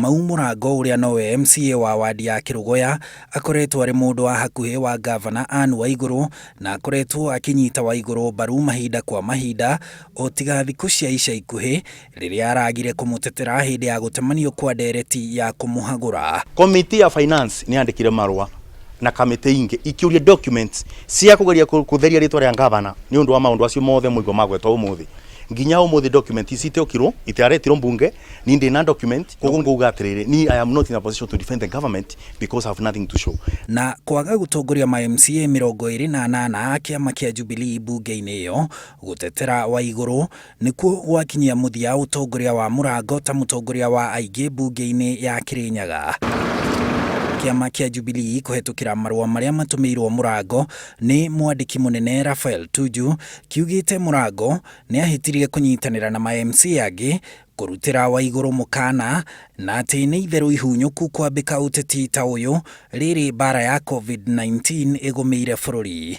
Kamau Mũrango, ũrĩa nowe MCA wa wadi ya Kĩrũgoya, akoretwo arĩ mũndũ wa hakuhĩ wa ngavana Anne Waigũrũ na akoretwo akĩnyita Waigũrũ mbaru mahinda kwa mahinda, o tiga thikũ cia ica ikuhĩ rĩrĩa aragire kũmũtetera hĩndĩ ya gũtemanio kwa ndereti ya kũmũhagũra. Komiti ya finance nĩ yandĩkire marũa na kamĩtĩ ingĩ ikĩũria documents cia kũgeria kũtheria rĩtwa rĩa ngavana nĩ ũndũ wa maũndũ acio mothe mũigua magwetwo ũmũthĩ. Nginya ũmũthĩ document ici itiokirwo, itiaretirwo mbunge. Ni ndĩ na document, koguo ngauga atĩrĩrĩ, ni I am not in a position to defend the government because I have nothing to show. Na kwaga gũtongoria ma MCA 28 a kĩama kĩa Jubilee mbunge-inĩ ĩyo gũtetera Waigũrũ nĩkuo gwakinyia mũthia ũtongoria wa Mũrango ta mũtongoria wa aingĩ mbunge-inĩ ya Kĩrĩnyaga. Kĩama kĩa Jubilee kũhetũkĩra marũa marĩa matũmĩirwo Mũrango nĩ mwandĩki mũnene Raphael Tuju kiugĩte Mũrango nĩ ahĩtirie kũnyitanĩra na ma MCA angĩ kũrutĩra Waigũrũ mũkana na atĩ nĩ itherũ ihunyũku kwambĩka ũteti ta ũyũ rĩrĩ mbara ya COVID-19 ĩgũmĩire bũrũri.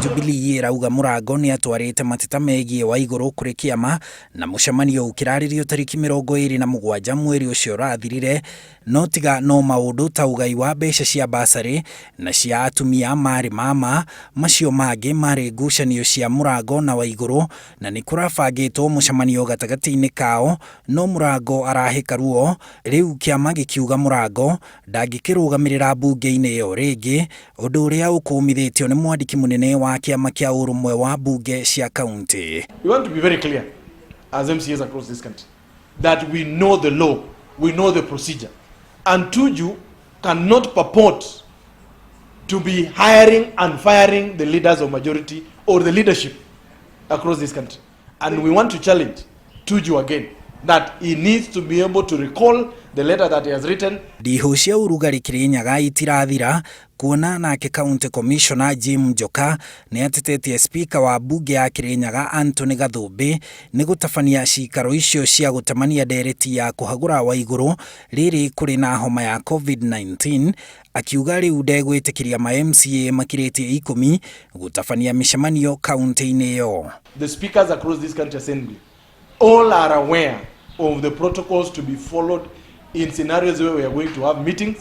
Jubilee ĩrauga Mũrango nĩ atwarĩte mateta megiĩ Waigũrũ kũrĩ kĩama na mũcemanio ũkĩrarĩrio tarĩki 27 mweri ũcio ũrathirire, no tiga no maũndũ ta ũgai wa mbeca cia basarĩ na cia atumia marĩ mama, macio mangĩ marĩ ngucanio cia Mũrango na Waigũrũ na nĩ kũrabangĩtwo mũcemanio gatagatĩ-inĩ kao, no Mũrango arahĩka ruo. Rĩu kĩama gĩkiuga Mũrango ndangĩkĩrũgamĩrĩra mbunge-inĩ ĩyo rĩngĩ, ũndũ ũrĩa ũkũmithĩtio nĩ mwandĩki mũnene wa kĩama kĩa ũrũmwe wa mbunge cia kaunti. We want to be very clear as MCAs across this country that we know the law, we know the procedure. And Tuju cannot purport to be hiring and firing the leaders of majority or the leadership across this country. And we want to challenge Tuju again that he needs to be able to recall the letter that he has written. Ndihũ cia ũrugarĩ Kĩrĩnyaga itirathira, kuona nake County Commissioner Jim Njoka nĩ atetetie Speaker wa mbunge ya Kĩrĩnyaga Anthony Gathũmbĩ nĩ gũtabania cikaro icio cia gũtemania ndereti ya kũhagũra Waigũrũ rĩrĩ kũrĩ na homa ya COVID-19, akiuga rĩu ndegwĩtĩkĩria ma MCA makĩrĩtie 10 gũtabania mĩcemanio kaunti-inĩ ĩyo. The speakers across this country assembly all are aware of the protocols to be followed in scenarios where we are going to have meetings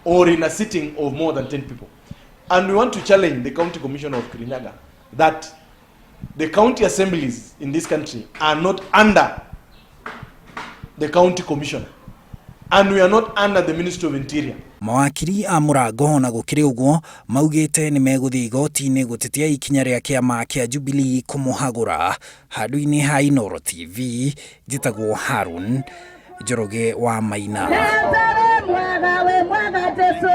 or in a sitting of more than 10 people. And we want to challenge the County Commissioner of Kirinyaga that the county assemblies in this country are not under the county commissioner, and we are not under the Ministry of Interior. Mawakiri a Mũrango, ona gũkĩrĩ ũguo, maugĩte nĩ megũthiĩ igoti-inĩ gũtetia ikinya rĩa kĩama kĩa Jubilee kũmũhagũra. Handũ-inĩ ha Inooro TV, njĩtagwo Harun Njoroge wa Maina. Mwega, wĩ mwega Jesu.